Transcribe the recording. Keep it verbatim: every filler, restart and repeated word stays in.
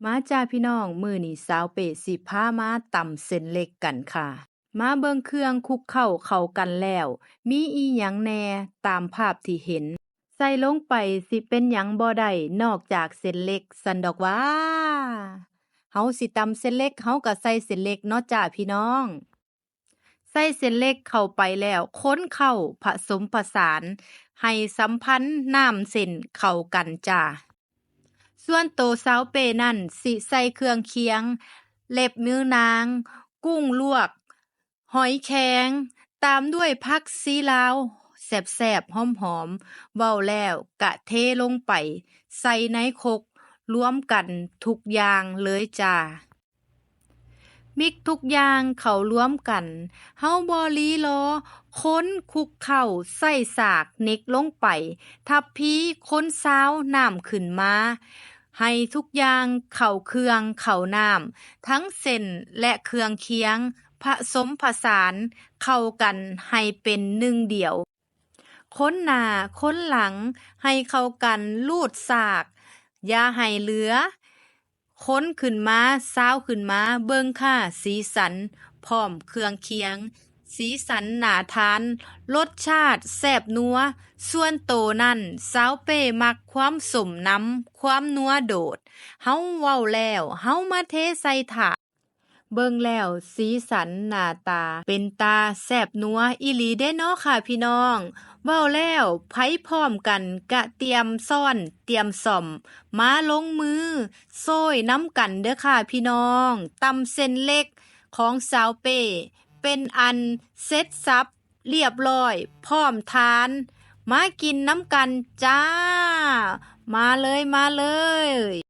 มาจ้าพี่น้อง มื้อนี้สาวเป้สิพามาตำเส้นเล็กกันค่ะ มาเบิ่งเครื่องคลุกเคล้าเข้ากันแล้ว มีอีหยังแหน่ตามภาพที่เห็น ใส่ลงไปสิเป็นหยังบ่ได้นอกจากเส้นเล็กซั้นดอกหว่า เฮาสิตำเส้นเล็ก เฮาก็ใส่เส้นเล็กเนาะจ้าพี่น้อง ใส่เส้นเล็กเข้าไปแล้ว คนเข้าผสมผสาน ให้สัมพันธ์น้ำเส้นเข้ากันจ้า ส่วนโตสาวเป้นั่นสิใส่เครื่องเคียง เล็บมือนาง กุ้งลวก หอยแครง ตามด้วยผักชีลาว แซ่บๆ หอมๆ เว้าแล้วกะเทลงไป ใส่ในครก รวมกันทุกอย่างเลยจ้า มิกทุกอย่างเข้ารวมกัน เฮาบ่หลีหลอ คนคลุกเคล้า ใส่สากหนิกลงไป ทัพพีคนซาวน้ำขึ้นมา ให้ทุกอย่างเข้าเครื่องเข้าน้ำ ทั้งเส้นและเครื่องเคียง ผสมผสานเข้ากันให้เป็นหนึ่งเดียว คนหน้าคนหลังให้เข้ากัน รูดสาก อย่าให้เหลือ คนขึ้นมา ซาวขึ้นมา เบิ่งค่ะ สีสัน พร้อมเครื่องเคียง สีสันน่าทาน รสชาติแซ่บนัว ส่วนโตนั่น สาวเป้มักความส้มนำ ความนัวโดด เฮาเว้าแล้ว เฮามาเทใส่ถาด เบิ่งแล้วสีสันหน้าตาเป็นตาแซ่บนัวอีหลีเด้เนาะค่ะพี่น้อง เว้าแล้วไผพร้อมกันกะเตรียมซ้อนเตรียมส้อม มาลงมือโซยนำกันเด้อค่ะพี่น้อง ตำเส้นเล็กของสาวเป้ เป็นอันเสร็จสรรพเรียบร้อย พร้อมทาน มากินนำกันจ้า มาเลย มาเลย